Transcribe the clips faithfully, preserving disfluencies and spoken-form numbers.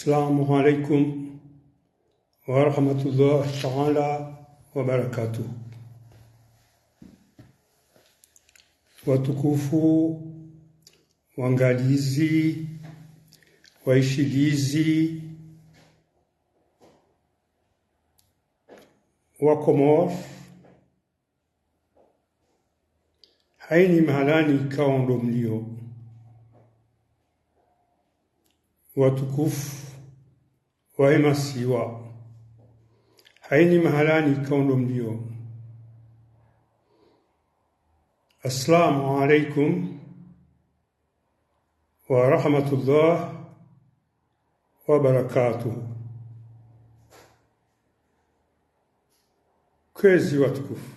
Assalamu alaikum wa rahmatullahi taala wa barakatuh. Watukufu, wangalizi, waishilizi, wa Komori, hayina mahalani ikao ndo mlio. Watukufu, wahe masiwa, hayina mahalani ikao ndo mlio. Assalamu alaikum wa rahmatullahi wa barakatuh. Kwezi watukufu.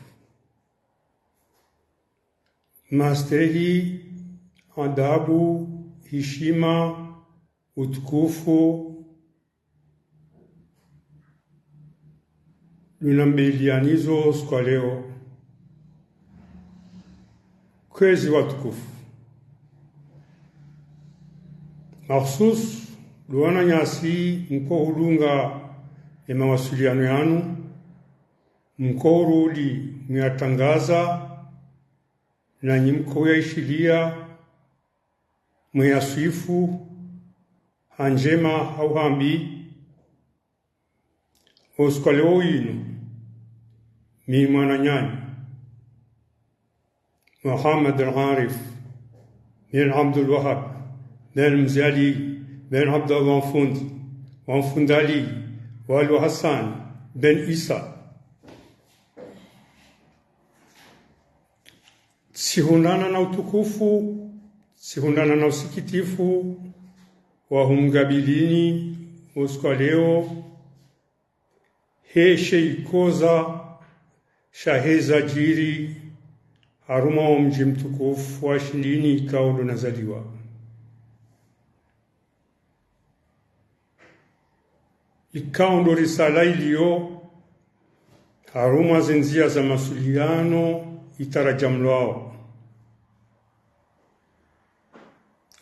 Mastehi, adabu, hishima, utukufu, ngambilianizo usiku wa leo. Kwezi watukufu. Mahususu, ndo wananyasi mko hudunga ye mawasiliano yanu, mko urudi muyatangaza, nanyi mko yaishiliya, muyaswifu, ha ndjema hau ha mbi. Usiku wa leo wunu, mi mwananyanyu, Muhammad al-Arif bin Abdul Wahab bin Mze Ali bin Abdallah Mfundi, wa Mfundi Ali, wa Ali wa Hassan bin Isa. Tsihundrana na utukufu, tsihundrana na usikitifu, wa humgabilini usiku wa leo, he she ikoza, shahe zadjiri, harumwa wo mdji mtukufu wa Shindini ikao ndo nazaliwa. Ikao ndo risala iliyo harumwa ze ndziya za mawasiliano itaradjamlwao.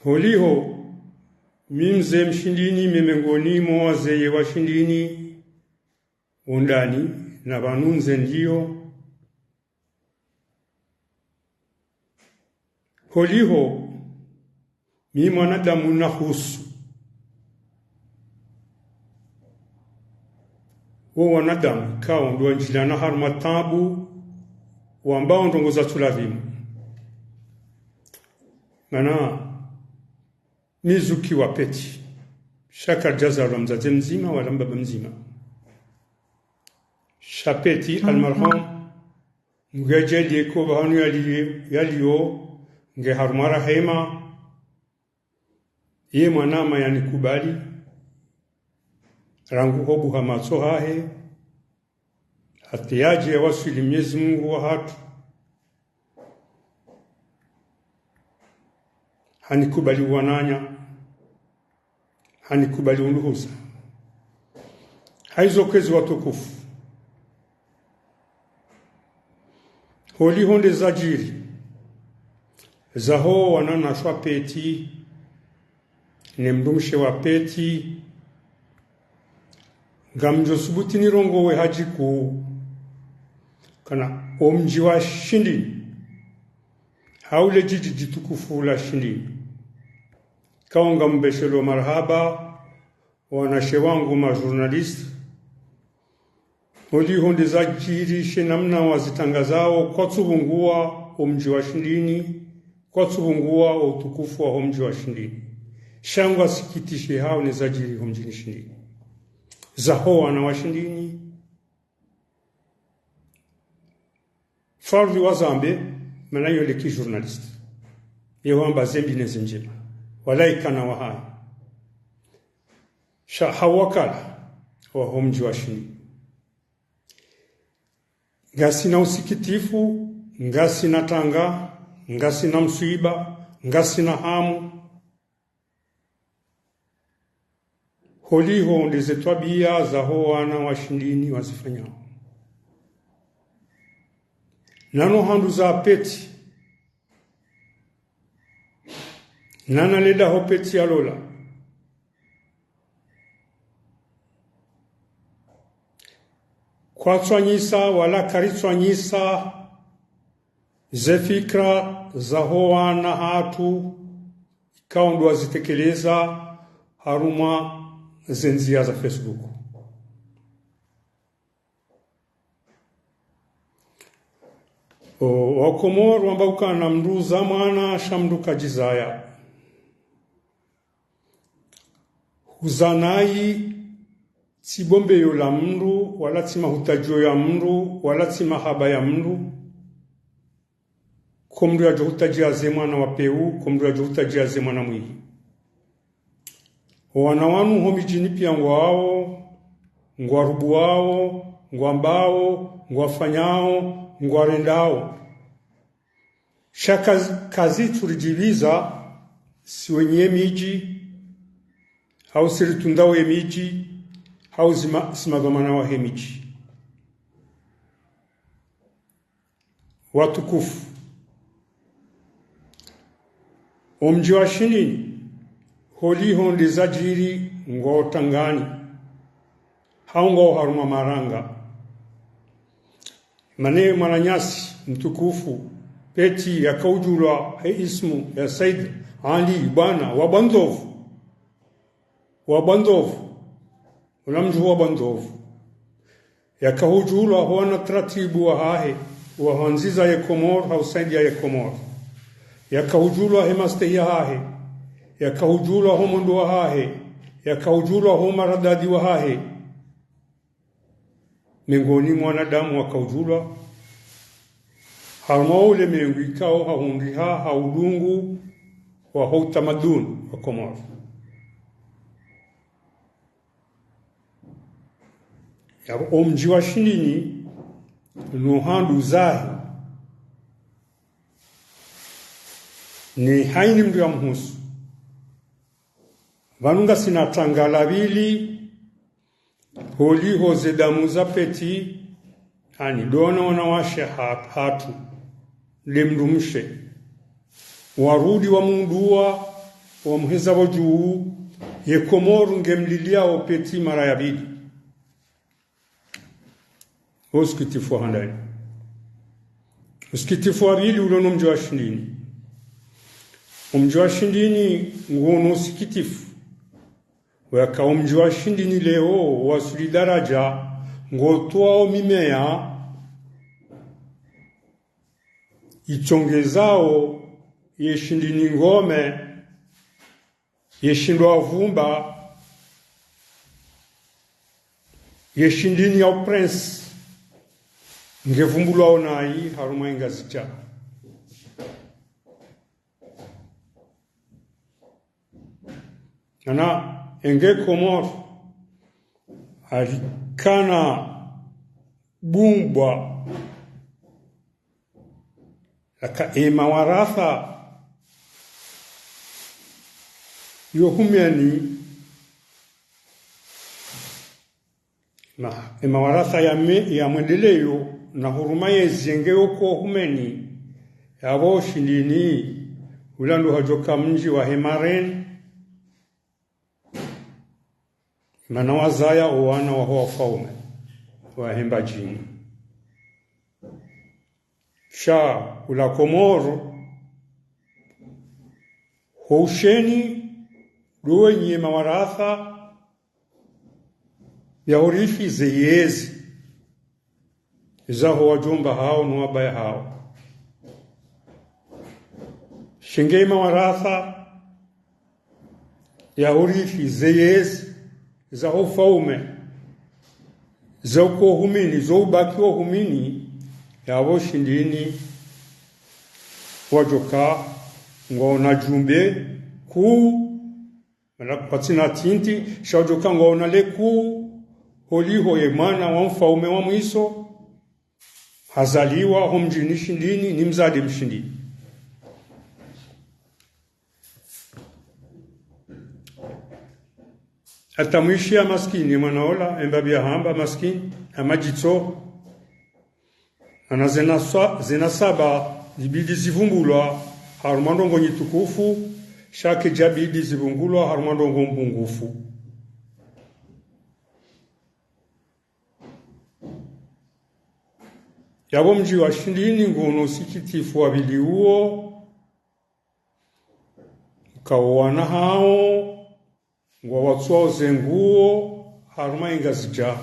Holiho, mi mze Mshindini, mi mengoni mwa wazee wa Shindini, undani na pvanu nze ndiyo. Holiho, mi mwanadamu nahusu wo wanadamu ikao ndo wandjilana harumwa taabu, wambao ndrongoo za tulazimu. Mana mi zukiwa peti, sha kardjazalwa mdzadze mdzima wala mbaba mdzima. Sha peti, almarhum, Mngu yadjaaliye ko pvahanu yali-, yaliyo, nge harumwa rahema. Ye mwanama yanikubali, rangu ho buha matso hahe, hata yadje yawaswili Mnyezi Mungu wahatru. Hanikubali wananya, hanikubali unduhuza. Hayizo kwezi watukufu. Holiho nde zadjiri, zaho wananyaswa peti, ne mdrumshe wa peti, ngamdjo subuti nirongowe hadjiku, kana omdji wa Shindini, hau le djidji djitukufu la Shindini. Ikao ngambesheleo marahaba, wanashe wangu ma journalistes. Holiho nde zadjiri she namna wazitangazao, kwatsupvunguwa omdji wa Shindini, kwatsupvunguwa outukufu waho mdji wa Shindini. Sha ngwasikitishiha ne zadjiri ho mdjini Shindini. Zaho wana wa Shindini, fardhwi wazambe, mana yo leki journaliste. Ye wamba ze mbi ne ze ndjema. Wala ikana wahayi. Sha ha wakala waho mdji wa Shindini, ngasina usikitifu, ngasina tanga, ngasina mswiba, ngasina hamu. Holiho nde ze twabiya zaho wana wa Shindini wazifanyao. Nano handru za peti, nana leda ho peti yalola. Kwatswanyisa wala karitswanyisa ze fikra zaho wana hatru ikao ndo wazitekeleza harumwa ze ndzia za Facebook. O, Wakomori wamba ukana mndru uzaa mwana sha mndru kadjizaya. Huzaa nayi tsi bombeyo la mndru, wala tsi mahutajio ya mndru, wala tsi mahaba ya mndru. Ko mndru yadjo hutajia ze mwana wa peu, ko mndru yadjo hutajia ze mwana mwihi. Wana wanu ho midjini pia ngwao, ngwarubuao, ngwambao, ngwafanyao, ngwarendao. Sha kaz-, kazitsu ridjiviza si wenye midji, hau si ritundao ye midji, hau zima-, si madhwamana wahe midji. Watukufu, o mdji wa Shindini, holiho nde zadjiri ngwao tangani, hau ngwao harumwa maranga. Mana mwananyasi mtukufu, peti yakaudjulwa he ismu ya Said Ali Bwana wa Bwandzovu. Wa Bwandzovu. Ula mdji wa Bwandzovu. Yakaudjulwa ho wana taratibu wahahe, wahandziza ye Komori, ha usaidia ye Komori. Yakaudjulwa he mastehi yahahe. Yakaudjulwa ho mwendo wahahe. Yakaudjulwa ho maradadi wahahe. Mengoni mwa wanadamu wakaudjulwa harumwa ulemengu ikao hahundriha ha udungu waho utamaduni wa Komori. Yapvo o mdji wa Shindini no handru zahe, ne haini mndru ya mhusu. Pvanu ngasina tanga la pvili, holiho ze damu za peti, ani ndo wana wanawashe ha-, hatru, nde mndru mshe. Warudi wamuundua, wamuheza pvo dju, ye Komori ngemliliao peti mara ya pvili. Usikitifu wa handani. Usikitifu wa pvili ulo no mdji wa Shindini. O mdji wa Shindini nguono usikitifu. Waka o mdji wa Shindini leo wasuli daraja ngotoao mimeya itsongezao ye Shindini ngome, ye Shindini wa vumba, ye Shindini ya uprince, ngevumbulwao nayi harumwa Ingazidja. Ana enge Komori, alikana bumbwa, laka ema waratha yo humeni, na ema waratha ya me-, ya mwendeleyo na huruma ye zenge yo ko humeni, yapvo Shindini, ula ndo hadjoka mdji wahe marene, mana wazaya o wana waho wafaume wahe Mbadjini. Sha ula Komori, ho usheni, ndo wenye mawaratha, ya hurithi ze yezi zaho wadjomba hawo no wabaya hawo. Shenge mawaratha ya hurithi ze yezi zaho ufaume, zo uko humini, zo ubaki wo humini, yapvo Shindini wadjoka ngwaona djumbe kuu, mana kwatsina tsinti, sha wadjoka ngwaona le kuu, holiho ye mwana wa mfaume wa mwiso hazaliwa ho mdjini Shindini, ni mdzadze Mshindini. Hata mwishi ya maskini, mwana ola, emba biya hamba maskini, ya madjitso. Ana zena swa-, zena saba, zibidi zivumbulwa harumwa ndrongoo nyi tukufu, sha kedjabidi zivumbulwa harumwa ndrongoo mbungufu. Yapvo mdji wa Shindini nguno usikitifu wa pvili uwo, uka wo wana hawo ngwawatsuwao ze nguo harumwa ye Ngazidja.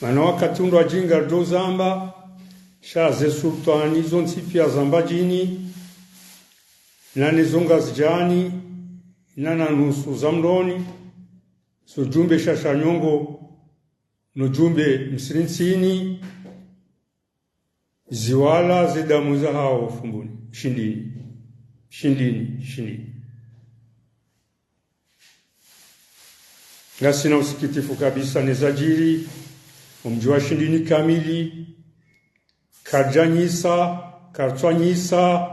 Mana wakati undru wadjinga ridjo zamba, sha ze sultwani zontsi piya za Mbadjini, na ne zo Ngazidjani, na na nusu za Mloni, zo djumbe sha Shanyongo, no djumbe Msirintsini, ziwala ze damu za hawo Fumbuni, Shindini, Shindini, Shindini. Ngasina usikitifu kabisa ne zadjiri, omdji wa Shindini kamili, karidjanyisa, karitswanyisa,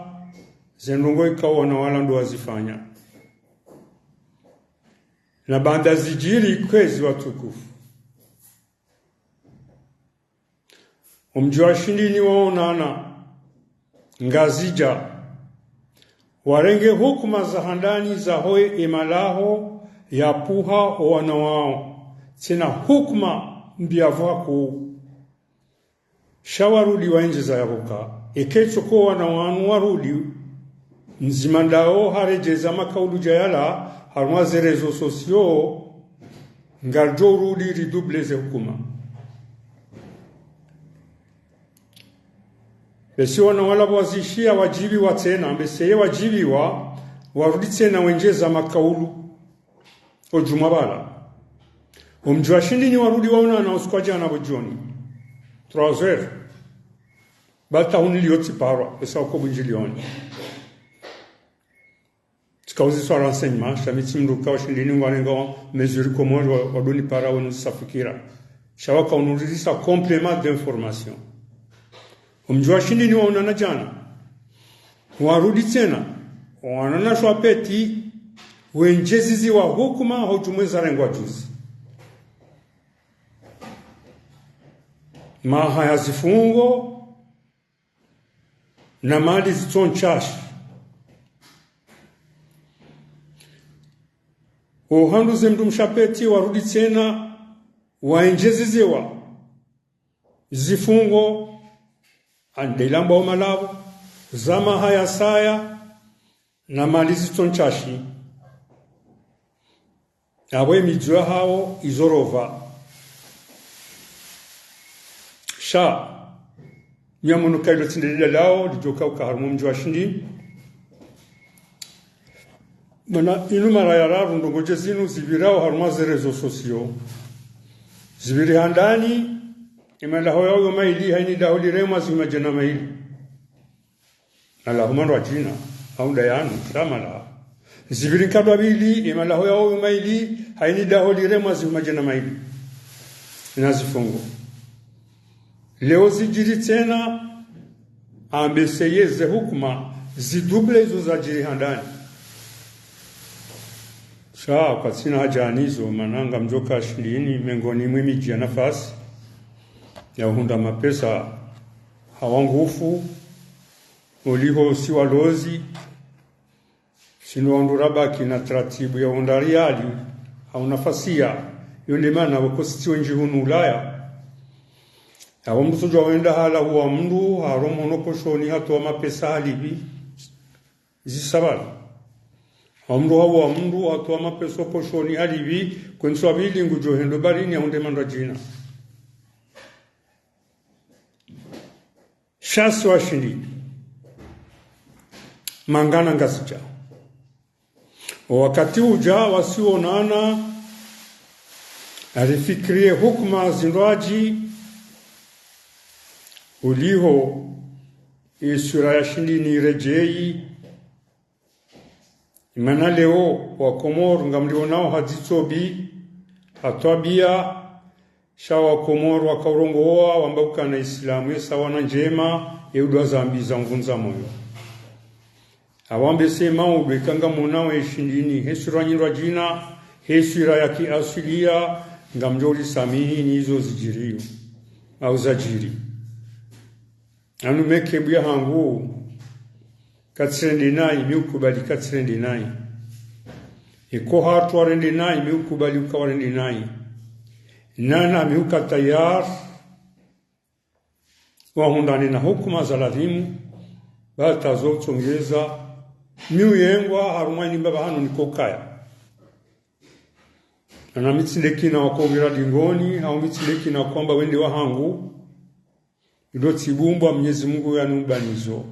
ze ndrongo ikao wana wala ndo wazifanya. Na baanda zidjiri kwezi watukufu. Omdji wa Shindini waonana, Ngazidja, warenge hukuma za handani za hoye emalaho ya puha owana wao, tsena hukuma mbi yapvo hakuu. Sha warudi waendjeza yapvo ka, eka itsoko wana wanu warudi, mdzima ndawo haredjeza makaulu dja yala, harumwa ze réseaux sociaux, ngaridjo urudi ridouble ze hukuma. Basi wana wala pvo wazishiya wadjibiwa tsena, basi ye wadjibiwa, warudi tsena wendjeza makaulu. Odjumwa pvala. Omdji wa Shindini warudi waonana usiku wa djana pvo djioni. Trois heures. Bata hunu liyo tsiparwa, esa uko bundji lioni. Tsikauziswa renseignement, sha mi tsi mndru ka wa Shindini ngwanenga wa mesure Komori wa, wadoni para wenu zisafikira. Sha waka unuririsa complément d'information. Omdji wa Shindini waonana djana. Warudi tsena. Waonana shwa peti. Wendjeziziwa hukuma hodjumwe zarengwa juzi. Maha ya zifungo na mali zitso ntsashi. Ohandru ze mndru msha peti warudi tsena waendjeziziwa zifungo, andelamba omalapvo, za maha ya saya, na mali zitso ntsashi. Apvo emidzo ya hawo izorova. Sha, nyamono kailo tsi nde lidalawo, lidjoka uka harumwa omdji wa Shindini. Mana inu mara ya raru ndrongo dje zinu zipvirao harumwa ze réseaux sociaux. Zipviri handani, emalaho yawo yo maili, hayini daho liremwa zihwi madjana maili. Malaho mandru adjina, hau nda yanu, sha malaho. Zipviri nkado mbili, emalaho yawo yo maili, hayini daho liremwa zihwi madjana maili. Na zifungo. Leo zidjiri tsena, ambe seye ze hukuma, zidouble izo zadjiri handani. Sha, kwatsina haja nizo, mana ngamdjoka Shindini, mengoni mwe midji ya nafasi, ya uhundra mapesa, ha wangufu, oliho si walozi, sinu wandru rabaki na taratibu ya uhundra riali, hau nafasiya, yo nde mana wako sitsi wendji hunu Ulaya. Apvo mndru sudjuwa wenda hala huwa mndru, haromo no poshoni hatowa mapesa halipvi, zisabala. Hau mndru hauwa mndru, hatowa mapesa poshoni halipvi, kwentsi wa pvili ngudjo hendo baharini, hau nde mandru adjina. Sha si wa Shindini. Mangana Ngazidja. Owakati udja wasi wonana, arifikiriye hukuma zindrwadji, uliho isura ya Shindini iredjeyi, Imana leo, Wakomori ngamliwonao ha dzitso mbi, ha twabiya, sha Wakomori wakaurongowa, wamba ukana Islamu ye sawa na ndjema, ye udwa zambi za mvundza moyo. Awambe sema udwe ka ngamonao ye Shindini, he sura nyindrwadjina, he sura ya kiaswiliya, ngamdjo ulisamihi ni izo zidjiriyo, au zadjiri. Anu meke buya hangu, katsirende nayi, mi ukubali katsirende nayi. Eko hatru warende nayi, mi ukubali uka warende nayi. Nana mi uka tayari, wahundrane na hukuma za ladhimu, ba hata zo utsongeza, mi uyengwa harumwa ini mbaba hanu nikokaya. Ana mi tsi nde kina wakogira dingoni, hau mi tsi nde kina kwamba wende wahangu, ilo tsibumbwa Mnyezi Mungu yaniumba nizo.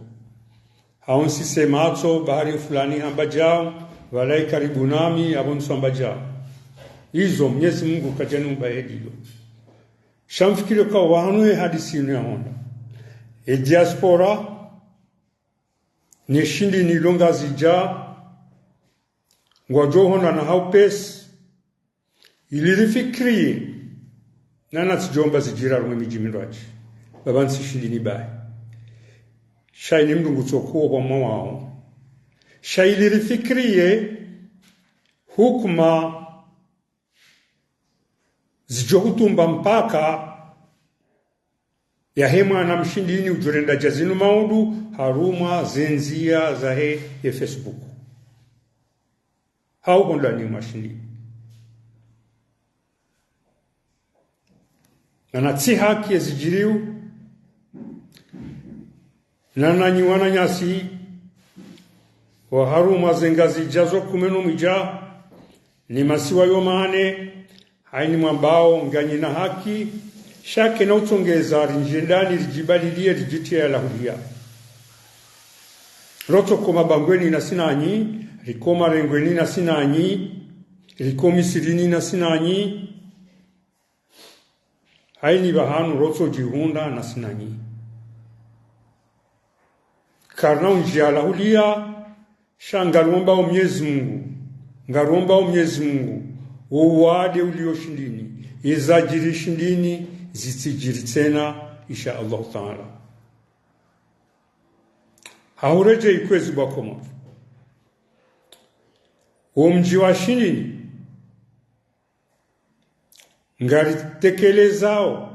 Hau ntsise matso, bahari fulani hamba djao, pvala yi karibu nami, apvo ntsu hamba djao. Izo, Mnyezi Mungu kadjaniumba yedilo. Sha mfikiri ka wanu ye hadisi inu yahondra. E diaspora, ne shindini lo Ngazidja, ngwadjo hondrana ha upesi, ili rifikiriye, nana tsidjomba zidjiri harumwa emidji mindrwadji. Baba ntsi shindini bahi. Sha ini mndru ngutsokuwa kwa mwa wao. Sha ili rifikiriye, hukuma zidjo hutumba mpaka yahe mwana mshindini udjo renda dja zinu maudu harumwa ze ndzia zahe ye Facebook. Hau hondani mashindini. Nana tsi haki ye zidjiriyo, nana nyi wananyasi wa harumwa ze Ngazidja zo kume no mwidja, ne masiwa yo mane, ha ini mwambao nganyi na haki, sha kena utsongeza rindjie ndani ridjibaliliye ridjitiye lahuliya. Rotso ko Mabangweni nasi nanyi, riko Marengweni nasi nanyi, riko Misirini nasi nanyi, ha ini pvahanu rotso djihundra nasi nanyi. Karina undjia lahuliya, sha ngarombao Mnyezi Mungu, ngarombao Mnyezi Mungu, wo uwade uliyo shindini, ye zadjiri shindini, zitsidjiri tsena, insha Allahu Taala. Hahuredjei kwezi bwa Komori. Wo mdji wa shindini, ngaritekelezao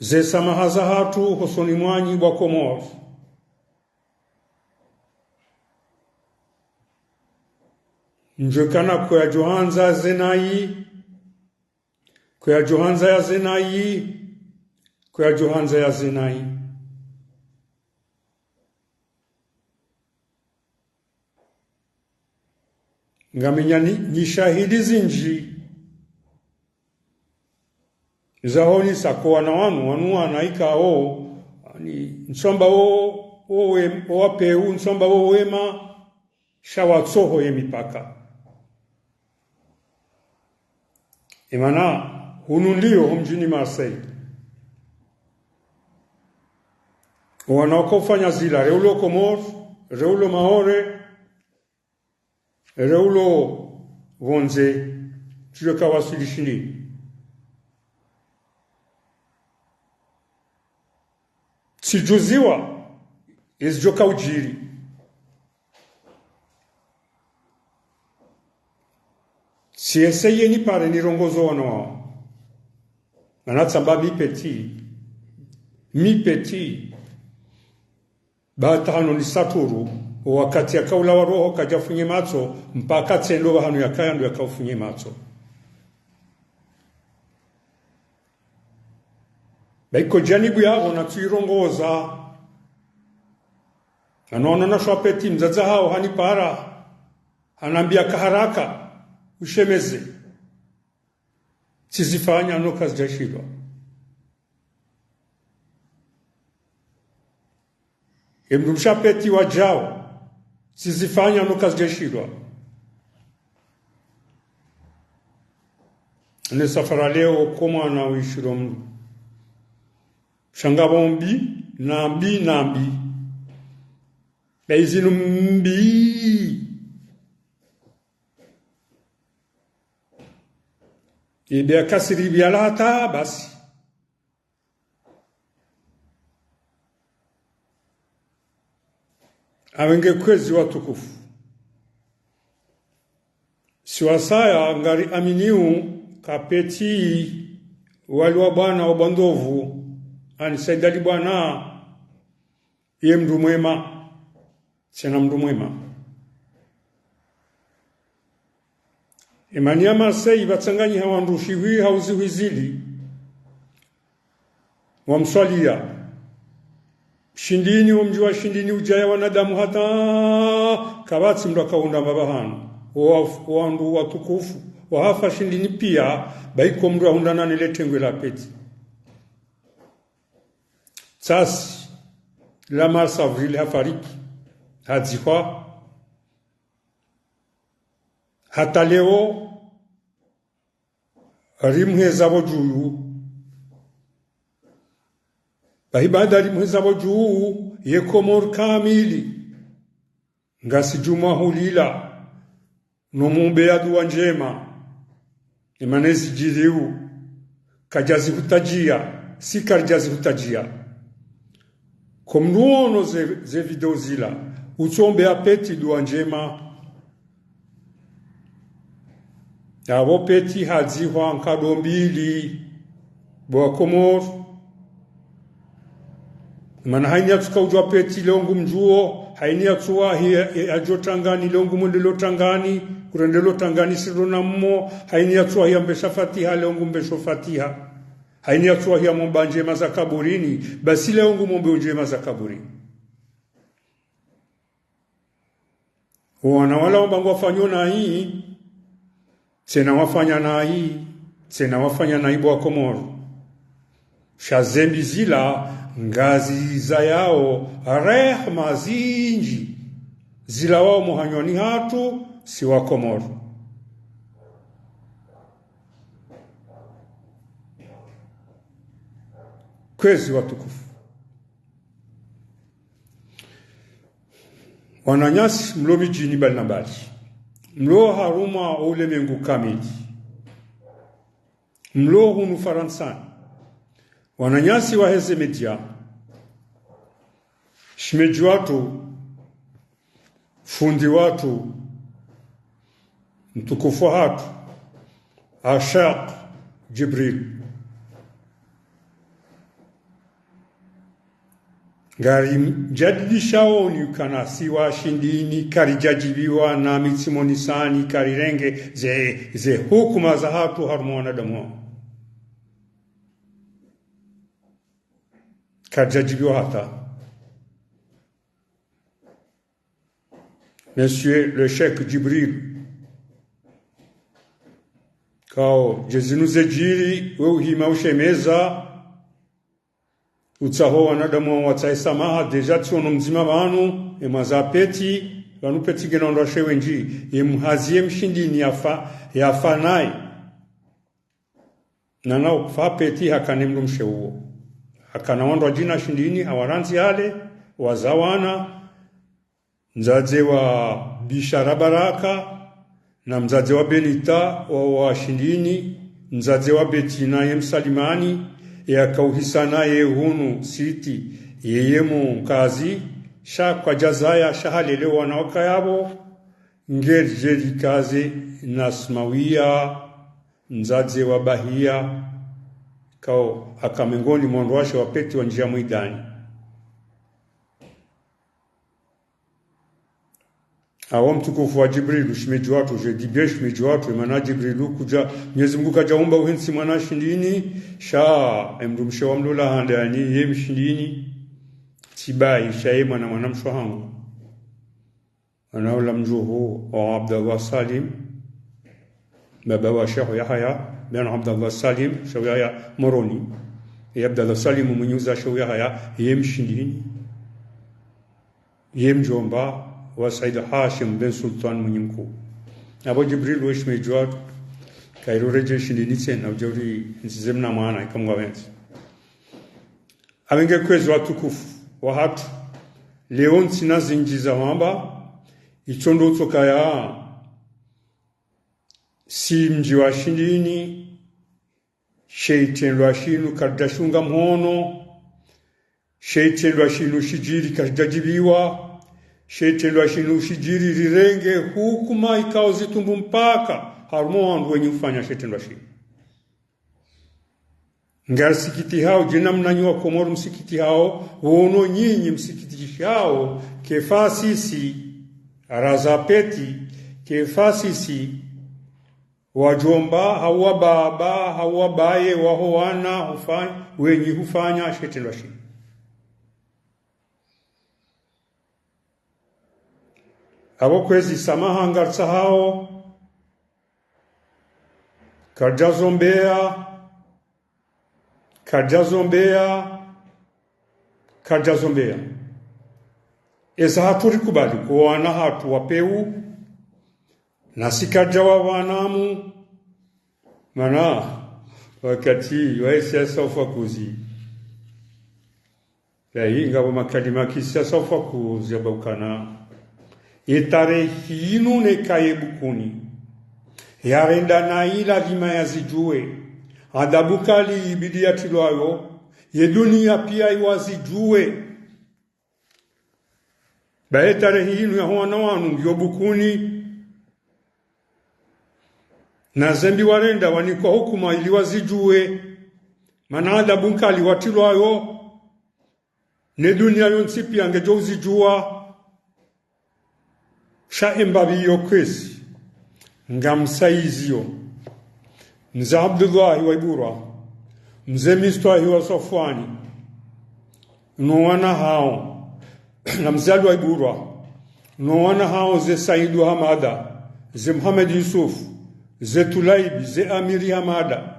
ze samaha zahatru hosoni mwanyu bwa Komori. Ndjwe kana ko yadjo handza yaze nayi, ko yadjo handza yaze nayi, ko yadjo handza yaze nayi. Ngamenya ni, ni shahidi zindji zahonesa ko wana wanu, wanu wana ikao, ani, ntsu amba wo, wo we, wo wapeu, ntsu amba wo wema, sha watsoho ye mipaka. Emana, hunu ndiyo ho mdjini Marseille. Wana waka ufanya zila, reulo Komori, reulo Maore, reulo pvondze, tsidjoka waswili shindini. Tsidjuziwa, ezidjoka udjiri. Tsieseye nipare nirongozo wana wao. Mana tsamba mi petit, mi petit. Ba hata hanu nisaturu, wakati yakaulawa roho kadjafunye matso, mpaka tsendo pvahanu yakaya ndo yakaufunye matso. Ba iko djanibu yapvo natsuirongoza. Hanu wana na shwa petit mdzadze hawo hanipara, hanambia ka haraka, ushemeze. Tsizifanya no kazidjashindwa. Ye mdrumshe petit wadjao, tsizifanya no kazidjashindwa. Ne safara leo ko mwana wishilo mndru. Sha ngapvo mbi, na mbi, na mbi. Na izinu mbi. Ibe akasiri bialata basi. Awe nge kwezi watukufu. Si wasaya ngari aminiu ka petit wali wa bwana wa Bwandovu, ani Said Ali bwana, ye mndru mwema, tsena mndru mwema. Emani ya Marseille pvatsanganyiha wandru shihwi hau zihwi zili. wamswaliya. Shindini, wo mdji wa Shindini udjaya wanadamu hata kapvatsi mndru akaundra mbapvi hanu. Wo wa-, wandru watukufu, wahafa Shindini piya, ba iko mndru ahundrana nele tengwe la Petit. Tsasi, le mars avril hafariki, hadzihwa. Hata leo, rimheza pvo dju. Bahi baada rimheza pvo dju, ye Komori kamili, ngasi djumwa hulila, no mumbe ya dua ndjema. Emana ezi djiriyo, kadjazi hutadjiya, si karidjazi hutadjiya. Ko mndru wono ze, ze video zila, utsombeya Petit dua ndjema. Yapvo Petit hadzihwa nkado mbili, bo wa Komori. Mana hayini yatsuka udjuwa Petit leo ngumdjuwo, hayini yatsuwahi ya, ya, yadjo Tangani leo ngumwendelo Tangani, kurendelo Tangani sirona mmo, hayini yatsuwahi yambesha fatiha leo ngumbesho fatiha. Hayini yatsuwahi yamomba ndjema za kaburini, basi leo ngumombe ndjema za kaburini. Wana wala wamba ngwafanyo nayi, tsena wafanya nayi, tsena wafanya nayi bo wa Komori. Sha zembi zila ngazizayao rehema zindji, zilawao mo hanywani hatru si wa Komori. Kwezi watukufu. Wananyasi mlo midjini mbali na mbali, mlo harumwa o ulemengu kamili, mlo hunu Faransani, wananyasi waheze media, shemedji watru, fundi watru, mtukufu hatru, Ashaq Djibril. Ngarimdjadidishao ni ukana si wa Shindini, karidjadjibiwa na mitsi monisani, karirenge ze, ze hukuma za hatru harumwa wanadamu wao. Karidjadjibiwa hata. Monsieur le Cheikh Djibril. Kao, dje zinu zedjiri, we uhima ushemeza, utsaho wanadamu wao watsahe samaha, déjà tsiono mdzima pvanu, e mwaza Petit, pvanu Petit ngena wandru washe wendji, ye mhazi ye mshindini yafa, yafa naye. Nana ufa Petit hakana mdrumshe uwo. Hakana wandru wadjina Shindini, hawarandzi hale, wazawana, mdzadze wa Bishara Baraka, na mdzadze wa Benita, wa, wa Shindini, mdzadze wa Betina ye Msalimani, ye akauhisa naye hunu Siti, yeye Mkazi, sha kwadjazaya, sha halele wana wakaya pvo, ngeri djeri kaze na Smawiya, mdzadze wa Bahiya, kao haka mengoni mwa wandru washe wa Petit wandjia mwidani. Awo mtukufu wa Djibrilu, shemedji watru, je dis bien shemedji watru, emana Djibrilu kudja, Mwenyezi Mungu kadjaumba uhentsi mwana Shindini, sha, emdrumshe wa mlola handani, ye Mshindini, tsi bahi, sha ye mwana, mwana mshe hangu. Ana ula mdjuhu wa Abdallah Salim, baba wa Sheikh Yahaya, ben Abdallah Salim, Sheikh Yahaya Moroni. Ye Abdallah Salim mwinyi uza Sheikh Yahaya, ye Mshindini. Ye mdjomba wa Said Hashim ben Sultan Mwinyi Mkuu. Apvo Djibril we shemedji watru, kairo redje Shindini tsena, udja uri ntsize mna mwana, ika Mungu apvendze. Apvenge kwezi watukufu wahatru, leo ntsina zindji za hwamba, itso ndo utsokaya, si mdji wa Shindini, she itrendwa shinu karidjashunga mhono, she itrendwa shinu shidjiri karidjadjibiwa, she itrendwa shinu shidjiri rirenge hukuma ikao zitrumbu mpaka harumwa wandru wenyi ufanya she itrendwa shinu. Ngarisikitihao, djina mnanyi wa Komori msikitihao, wono nyinyi msikitishao, kefa sisi, raza Petit, kefa sisi, wadjomba, hau wababa, hau wabaye, waho wana, hufa-, wenyi hufanya she shitrendwa shinu. Apvo kwezi samaha ngaritsahao, karidjazombeya, karidjazombeya, karidjazombeya. Eza hatru rikubali, ko wana hatru wa pewu, nasi karidjawa pvanamu, mana, wakati wa siasa ufakuzi. Yayi, ngapvo makalima kisiasa ufakuzi yamba ukana. Ye tarehi yinu neka ye bukuni. Yarenda nayi lazima yazidjuwe. Adabu kali ibidi yatrilwayo. Ye duniya piya iwazidjuwe. Ba ye tarehi yinu yaho wana wanu ngiyo bukuni. Na zembi warenda wanikwa hukuma ili wazidjuwe. Mana adabu kali watrilwayo. Ne duniya yontsi piya ngedjo uzidjuwa. Sha embapvi iyo kwezi, ngamsaiziyo. Mze Abdullahi wa Iburwa, Mze Mistwahi wa Safwani, no wana hawo, na Mze Ali wa Iburwa, no wana hawo ze Saidu Hamada, ze Muhammad Yusuf, ze Tulaibi, ze Amiri Hamada,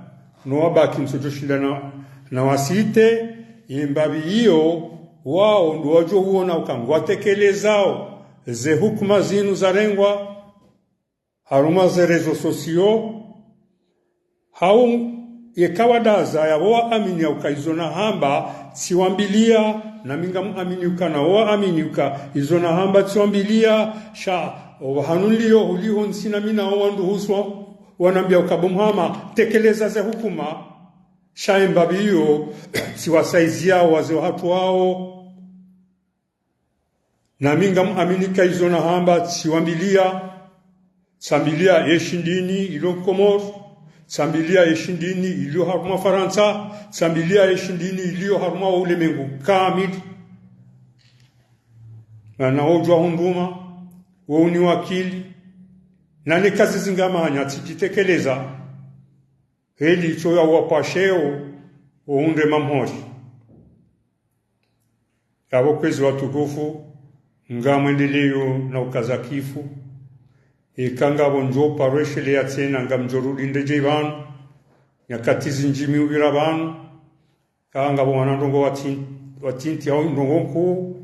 no wabaki ntsodjo shinda na, na wasite, yembapvi iyo, wawo ndo wadjo uona uka ngwatekelezao ze hukuma zinu zarengwa, harumwa ze réseaux sociaux, hau yeka wadaza yapvo waamini ya uka izo nahamba tsiwambiliya, nami ngamuamini uka nawo waamini uka izo nahamba tsiwambiliya, sha opvahanu nliyo huliho ntsina mi nawo wandru huswa, wanambiya uka bo Mhama, tekeleza ze hukuma, sha embapvi iyo, tsiwasaiziyao wazee wahatru wawo. Nami ngamuamini ka izo nahamba tsiwambiliya, tsambiliya ye shindini iliyo Komori, tsambiliya ye shindini iliyo harumwa Farantsa, tsambiliya ye shindini iliyo harumwa ulemengu kamili. Na nawo udjuwa hunduma, wo uniwakili, na ne kazi zingamanya tsidjitekeleza, heli itso ya uwapvasheo, wo undrema mhoshi. Yapvo kwezi watukufu, ngamwendeleyo na ukaza kifu. Eka ngapvo ndjo paro wesheleya tsena ngamdjo rudi ndedje pvanu. Nyakati zindji mi upvira pvanu. Ka ngapvo wana ndrongo watsin-, watsintsi hau ndrongo nkuu.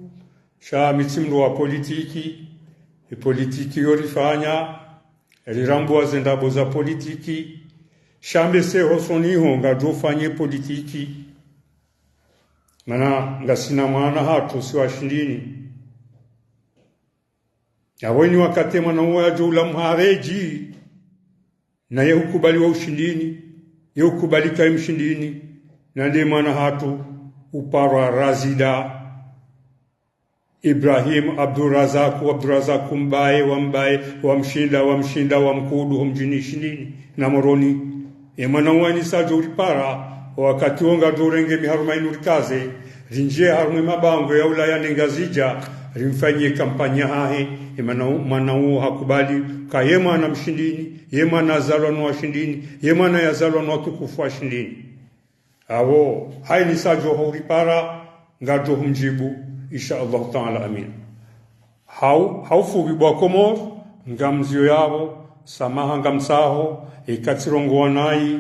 Sha mi tsi mndru wa politiki. E politiki yo rifanya. Rirambuwa ze ndrabo za politiki. Sha mbe se hosoni ho ngadjo fanye politiki. Mana ngasina mwana hatru si wa shindini. Yapvo ini wakati mwana uwo yadjo ula mharedji, na ye hukubali wa ushindini, ye hukubali kayi mshindini, na nde mwana hatru uparwa Razida Ibrahim Abdurazaku, Abdurazaku mbaye, wa mbaye, wa mshinda, wa mshinda, wa mkudu, ho mdjini Shindini, na Moroni. E mwana uwo ini sa djo uripara, wakati wo ngadjo urenge mi harumwa inu rikaze, rindjiye harumwa e mabangwe ya Ulaya ne Ngazidja, rimfanyie kampanya hahe, e mwana u-, mwana uwo hakubali, ka ye mwana mshindini, ye mwana yazalwa no wa shindini, ye mwana yazalwa no watukufu wa shindini. Apvo, hayini sa djo huripara, ngadjo humdjibu, insha Allahu Taala, amin. Hau, hau fupvi bo wa Komori, ngamziyo yapvo, samaha ngamtsaho, eka tsirongowa nayi,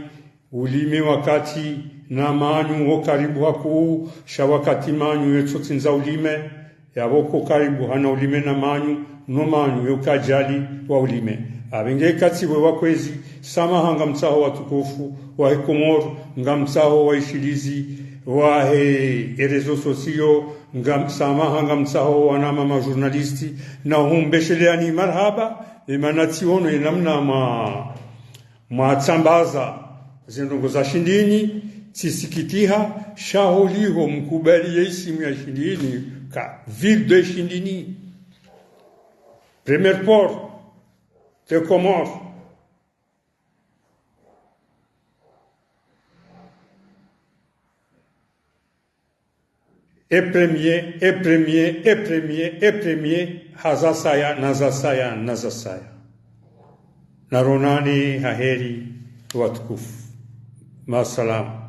ulime wakati na manyu wo karibu hakuu, sha wakati manyu yetso tsindza ulime, yapvo ko karibu hana ulime na manyu, no manyu ye ukadjali wa ulime. Apvenge eka tsi pvwe wa kwezi, samaha ngamtsaho watukufu, wahe Komori, ngamtsaho waishilizi, wahe e réseaux sociaux, ngam-, samaha ngamtsaho wanama ma journalistes, na humbesheleyani marahaba, e mana tsiono e namna ma mwatsambaza ze ndrongo za Shindini, tsisikitiha, sha holiho mkubali ye isimu ya Shindini, ka ville de Shindini. Premier port de Comores. E premier, e premier, e premier, e premier, hazasaya, nazasaya, nazasaya. Naronane ha heri watukufu. Masalam.